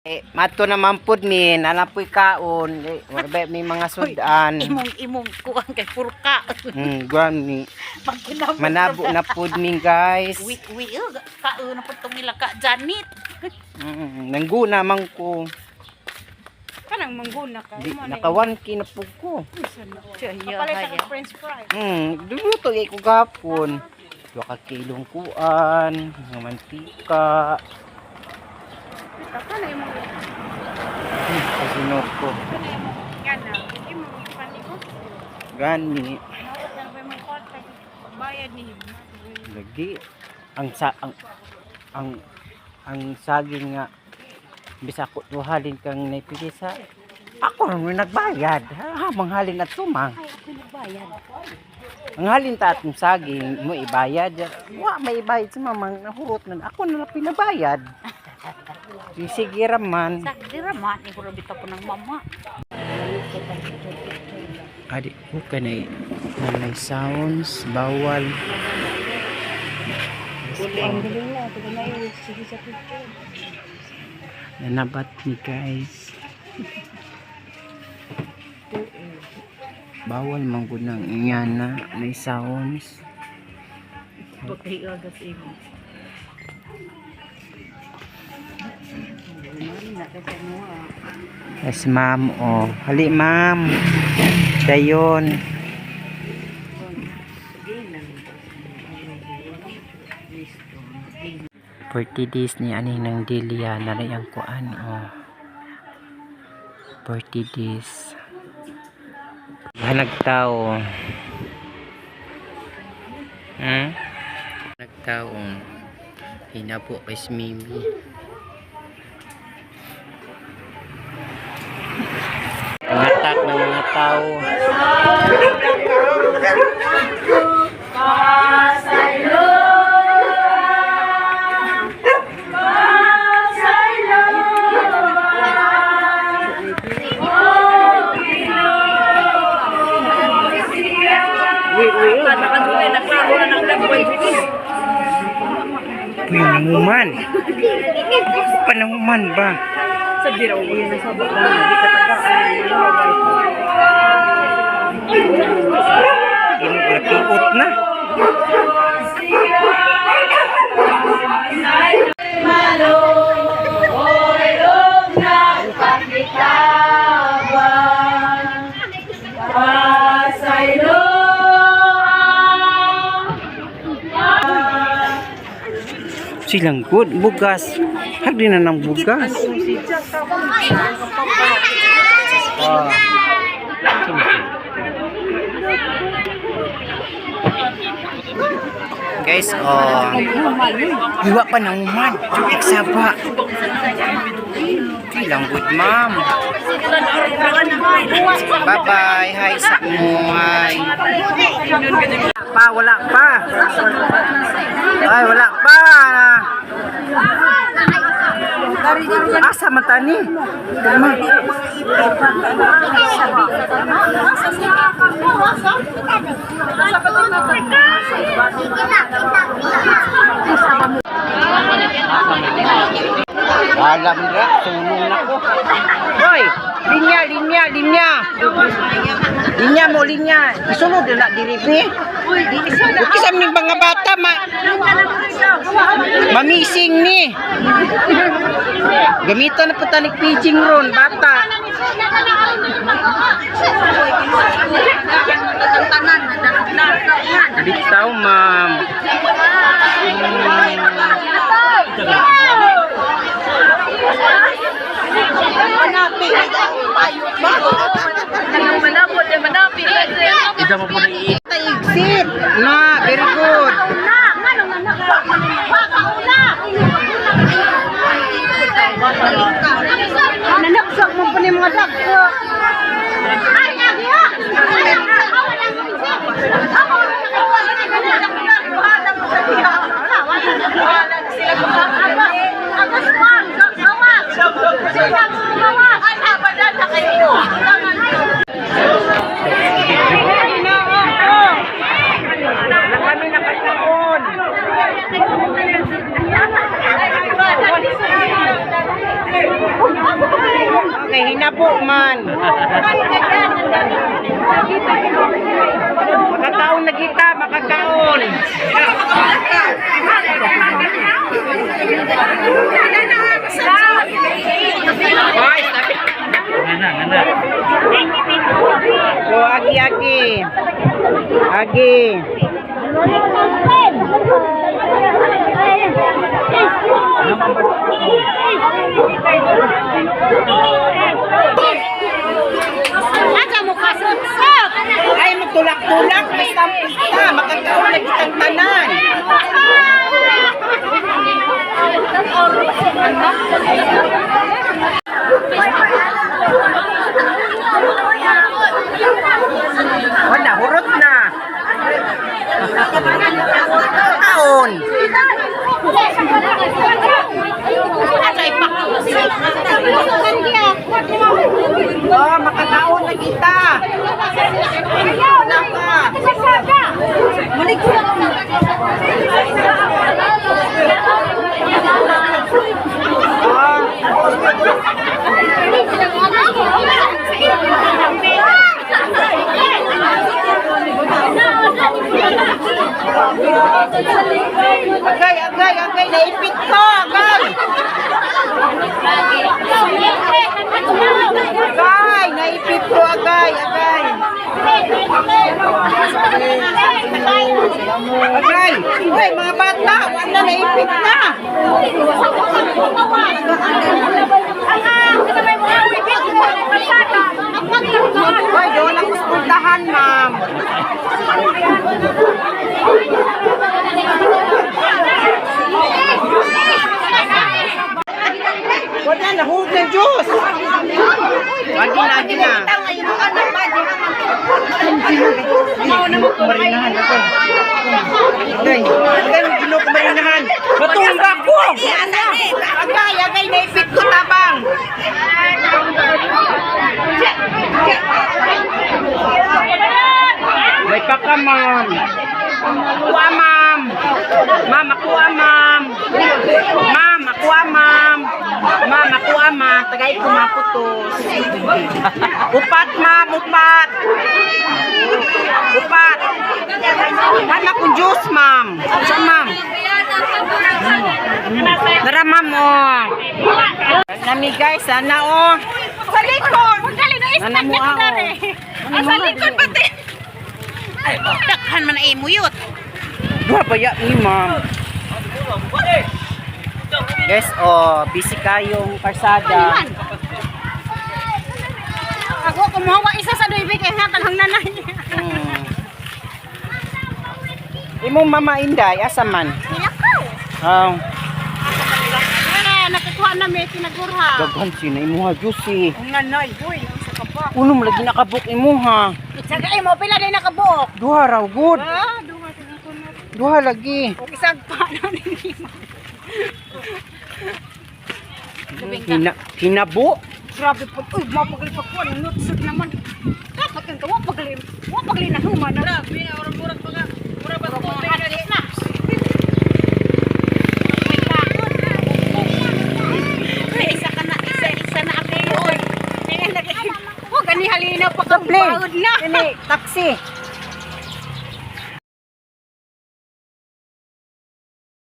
Eh, mato naman pud mi, nanapoy kaon, eh, wala ba may mga sudan. Imong imong kuan kay purka. Gani. Pagkinamot. Manabo na pud mi, guys. Uwi uwi oh, kaon na pud tong ila ka Janet. Nangguna man ko. Kanang mangguna ka. Di, naka 1K na pud ko. Kapalit sa french fry. Duluto kay ko gapon. Duha ka kilong kuan, mga mantika. Ito na imong Kasinok ko. gana. Imong paniko. Gani. Naot na ba imong kwarta? Bayad ni. Lagi ang sa ang ang ang saging nga bisa ko tuhalin kang naipili sa ako ang nagbayad ha, manghalin at tumang. Ay, ako nagbayad. Ang halin ta atong saging mo ibayad, wa may ibayad sa mamang nahurot man ako na lang pinabayad. Sige ra man. Sa dira man ni ko bitaw ko ng mama. Adi ko kanay nanay sounds bawal. Galing na, ito na yung sige sa picture. Nanabat ni guys. Bawal man gud nang ingana may sounds. Pagkay agas imo. Yes, ma'am. Oh, hali, ma'am. Dayon. 40 days ni ani ng Delia na rin ang kuan, oh. 40 days. Hanag tao. Nagtao. Hinapo kay si Mimi. Ngatak ng mga tao. Pananguman. Pananguman ba? Sa na. Silang good bugas. Hagdi na ng bugas. Ah. Guys, oh. Iwa pa ng uman. Tubig saba. Silang good, ma'am. Bye-bye. Hi sa mo. Hi. Pa, wala pa. Ay, wala pa. Asa man tani? Ma. Alam ra, sulong na ko. Hoy, linya, linya, linya. Linya mo, linya. Isulod na diri bi. Uki sa mga mga bata ma mamising ni. Gamitan na po tanig pitching ron, bata. Bitaw, ma'am. Exit. Na, very good. Nanaksak mo pa ni mga dako. Wala kami nakataon. Kay hinabo man. Makakaon na kita, makakaon. Hoy, sabi. Ngana, ngana. So, agi, agi. Agi. Asa mo kasutsot? Ay, magtulak-tulak. May sampit ka. Makakaon na kitang tanan. Wala, hurot na. Kaon. Oh, makakaon na kita. Wala ka. Oh, agay, agay, agay. Naipit ko, agay. Agay, naipit ko, agay, agay. Agay. Uy, mga bata, wala, naipit na. Uy, doon ako sa puntahan, ma'am. Wala, nahulog ng juice. Agi na, agi na. Marinahan ako. Agay, agay, ginoo ko marinahan. Matumba ko! Agay, agay, naipit ko tabang. May paka, ma'am. Kuha, ma'am. Ma'am, akuha, ma'am. Ma'am, akuha, ma'am. Ma'am, akuha, ma'am. Tagay ko maputos. Upat, ma'am, upat. Upat. Ma'am, akong juice, ma'am. Sa ma'am. Tara, ma'am, oh. Nami, guys, sana, oh. Sa likod! Nana mo, ah, oh. Sa likod pati! Daghan man ay muyot. Duha pa ya ni ma'am. Guys, oh, busy kayong karsada. Ako kumuha isa sa duibig kay nga tanang nanay. Imong mama Inday, asa man? Nilakaw. Oh, Wala nakakuha na may kinagurha. daghan sina imuha juicy. Ang nanay, boy, ang sa kaba. Uno mo lagi nakabuk imuha. Saga mo pila din nakabuok. Duha raw good. Ah, duha sa ko na. Duha lagi. Og isang pa na ni. Hinabo. Grabe po. Uy, mapagli pa ko. Nutsod naman. Dapat kang wa pagli. Wa pagli na human na. Grabe na murag mga murag ba na. Isa ka na, isa, isa na ako. Oh, gani halina pa ka Plane. paod na. Ini taxi.